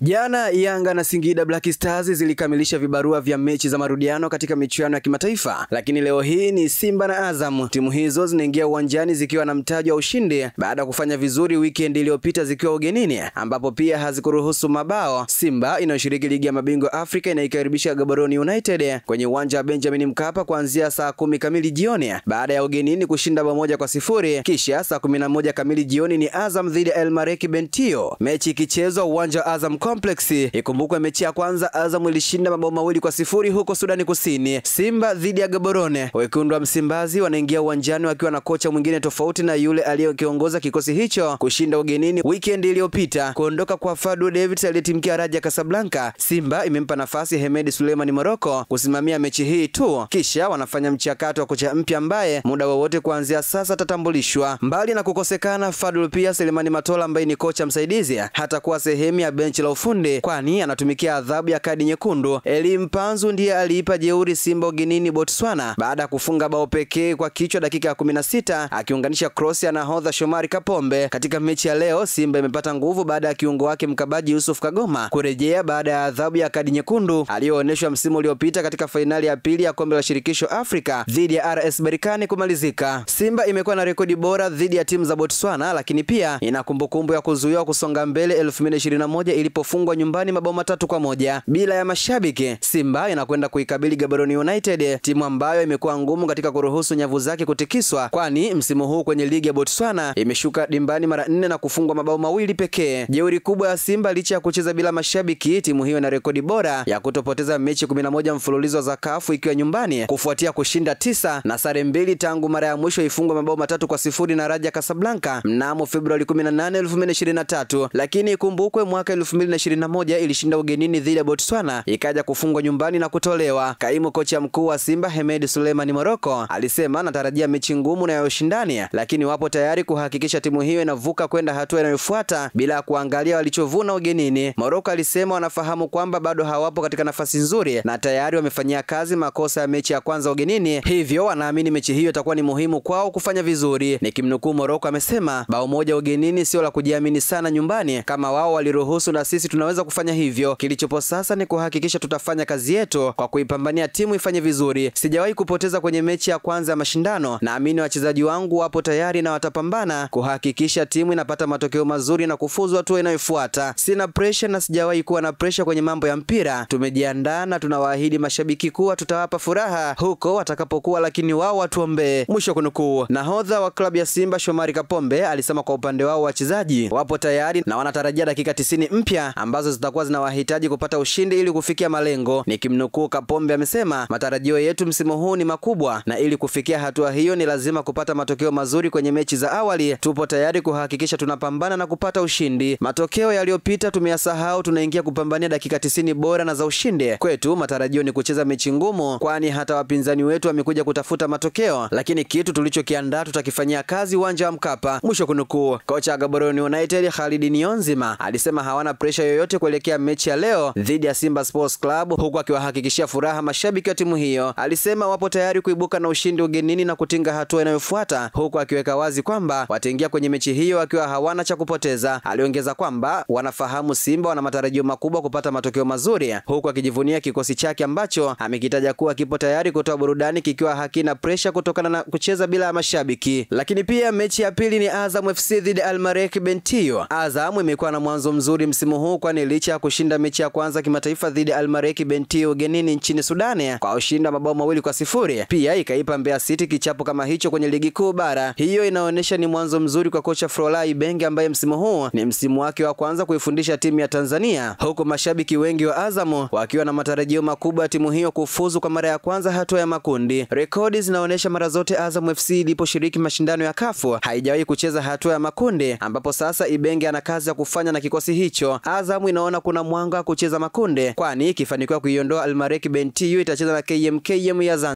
Jana Yanga na Singida Black Stars zilikamilisha vibarua vya mechi za marudiano katika michuano ya kimataifa, lakini leo hii ni Simba na Azam. Timu hizo zinaingia uwanjani zikiwa na mtaji wa ushindi baada ya kufanya vizuri weekend iliyopita zikiwa ugenini, ambapo pia hazikuruhusu mabao. Simba inayoshiriki ligi ya mabingwa Afrika inaikaribisha Gaborone United kwenye uwanja wa Benjamin Mkapa kuanzia saa 10 kamili jioni baada ya ugenini kushinda bao 1-0. Kisha saa 11 kamili jioni ni Azam dhidi ya El Merreikh Bentiu, mechi ikichezwa uwanja wa Azam Complex. Ikumbukwe mechi ya kwanza Azam ilishinda mabao 2-0 huko Sudani Kusini. Simba dhidi ya Gaborone, wekundu wa Msimbazi wanaingia uwanjani wakiwa na kocha mwingine tofauti na yule aliyekiongoza kikosi hicho kushinda ugenini weekend iliyopita. Kuondoka kwa Fadu Davids aliyetimkia Raja Casablanca, Simba imempa nafasi Hemedi Suleiman Morocco kusimamia mechi hii tu, kisha wanafanya mchakato wa kocha mpya ambaye muda wowote kuanzia sasa atatambulishwa. Mbali na kukosekana Fadu, pia Selemani Matola ambaye ni kocha msaidizi hatakuwa sehemu ya benchi la ufundi kwani anatumikia adhabu ya kadi nyekundu. Eli Mpanzu ndiye aliipa jeuri Simba ugenini Botswana baada ya kufunga bao pekee kwa kichwa dakika ya 16 akiunganisha cross ya nahodha Shomari Kapombe. Katika mechi ya leo Simba imepata nguvu baada ya kiungo wake mkabaji Yusuf Kagoma kurejea baada ya adhabu ya kadi nyekundu aliyoonyeshwa msimu uliopita katika fainali ya pili ya kombe la shirikisho Afrika dhidi ya RS Berkane kumalizika. Simba imekuwa na rekodi bora dhidi ya timu za Botswana, lakini pia ina kumbukumbu ya kuzuiwa kusonga mbele 2021 ilipofungwa nyumbani mabao 3-1 bila ya mashabiki. Simba inakwenda kuikabili Gaborone United, timu ambayo imekuwa ngumu katika kuruhusu nyavu zake kutikiswa, kwani msimu huu kwenye ligi ya Botswana imeshuka dimbani mara 4 na kufungwa mabao 2 pekee. Jeuri kubwa ya Simba, licha ya kucheza bila mashabiki, timu hiyo ina rekodi bora ya kutopoteza mechi 11 mfululizo za CAF ikiwa nyumbani kufuatia kushinda 9 na sare 2 tangu mara ya mwisho ifungwe mabao 3-0 na Raja Casablanca mnamo Februari 18, 2023. Lakini ikumbukwe mwaka 2021 ilishinda ugenini dhidi ya Botswana ikaja kufungwa nyumbani na kutolewa. Kaimu kocha mkuu wa Simba Hemedi Suleiman Morocco alisema anatarajia mechi ngumu na ya ushindani, lakini wapo tayari kuhakikisha timu hiyo inavuka kwenda hatua inayofuata bila kuangalia walichovuna ugenini. Morocco alisema wanafahamu kwamba bado hawapo katika nafasi nzuri na tayari wamefanyia kazi makosa ya mechi ya kwanza ugenini, hivyo wanaamini mechi hiyo itakuwa ni muhimu kwao kufanya vizuri. Nikimnukuu Morocco amesema bao 1 ugenini sio la kujiamini sana nyumbani, kama wao waliruhusu na sisi tunaweza kufanya hivyo. Kilichopo sasa ni kuhakikisha tutafanya kazi yetu kwa kuipambania timu ifanye vizuri. Sijawahi kupoteza kwenye mechi ya kwanza ya mashindano, naamini wachezaji wangu wapo tayari na watapambana kuhakikisha timu inapata matokeo mazuri na kufuzu hatua inayofuata. Sina pressure na sijawahi kuwa na pressure kwenye mambo ya mpira. Tumejiandaa na tunawaahidi mashabiki kuwa tutawapa furaha huko watakapokuwa, lakini wao watuombee. Mwisho kunukuu. Nahodha wa klabu ya Simba Shomari Kapombe alisema kwa upande wao wachezaji wapo tayari na wanatarajia dakika 90 mpya ambazo zitakuwa zinawahitaji kupata ushindi ili kufikia malengo. Nikimnukuu Kapombe amesema matarajio yetu msimu huu ni makubwa na ili kufikia hatua hiyo ni lazima kupata matokeo mazuri kwenye mechi za awali. Tupo tayari kuhakikisha tunapambana na kupata ushindi. Matokeo yaliyopita tumeyasahau, tunaingia kupambania dakika 90 bora na za ushindi. Kwetu matarajio ni kucheza mechi ngumu, kwani hata wapinzani wetu wamekuja kutafuta matokeo, lakini kitu tulichokiandaa tutakifanyia kazi uwanja wa Mkapa. Mwisho kunukuu. Kocha Gaborone United Khalid Nionzima alisema hawana pressure yoyote kuelekea mechi ya leo dhidi ya Simba Sports Club, huku akiwahakikishia furaha mashabiki wa timu hiyo. Alisema wapo tayari kuibuka na ushindi ugenini na kutinga hatua inayofuata, huku akiweka wazi kwamba wataingia kwenye mechi hiyo wakiwa hawana cha kupoteza. Aliongeza kwamba wanafahamu Simba wana matarajio makubwa kupata matokeo mazuri, huku akijivunia kikosi chake ambacho amekitaja kuwa kipo tayari kutoa burudani kikiwa hakina pressure kutokana na kucheza bila mashabiki. Lakini pia mechi ya pili ni Azam FC dhidi ya Al Merreikh Bentiu. Azam imekuwa na mwanzo mzuri msimu huu, kwani licha ya kushinda mechi ya kwanza kimataifa dhidi ya Al Merreikh Bentiu ugenini nchini Sudani kwa ushindi wa mabao 2-0, pia ikaipa Mbeya City kichapo kama hicho kwenye ligi kuu bara. Hiyo inaonyesha ni mwanzo mzuri kwa kocha Frolai Benge ambaye msimu huu ni msimu wake wa kwanza kuifundisha timu ya Tanzania, huku mashabiki wengi wa Azam wakiwa na matarajio makubwa ya timu hiyo kufuzu kwa mara ya kwanza hatua ya makundi. Rekodi zinaonyesha mara zote Azam FC iliposhiriki mashindano ya CAF haijawahi kucheza hatua ya makundi, ambapo sasa Ibenge ana kazi ya kufanya na kikosi hicho. Azam inaona kuna mwanga wa kucheza makundi, kwani ikifanikiwa kuiondoa Al Merreikh Bentiu itacheza na KMKM ya Zanzibar.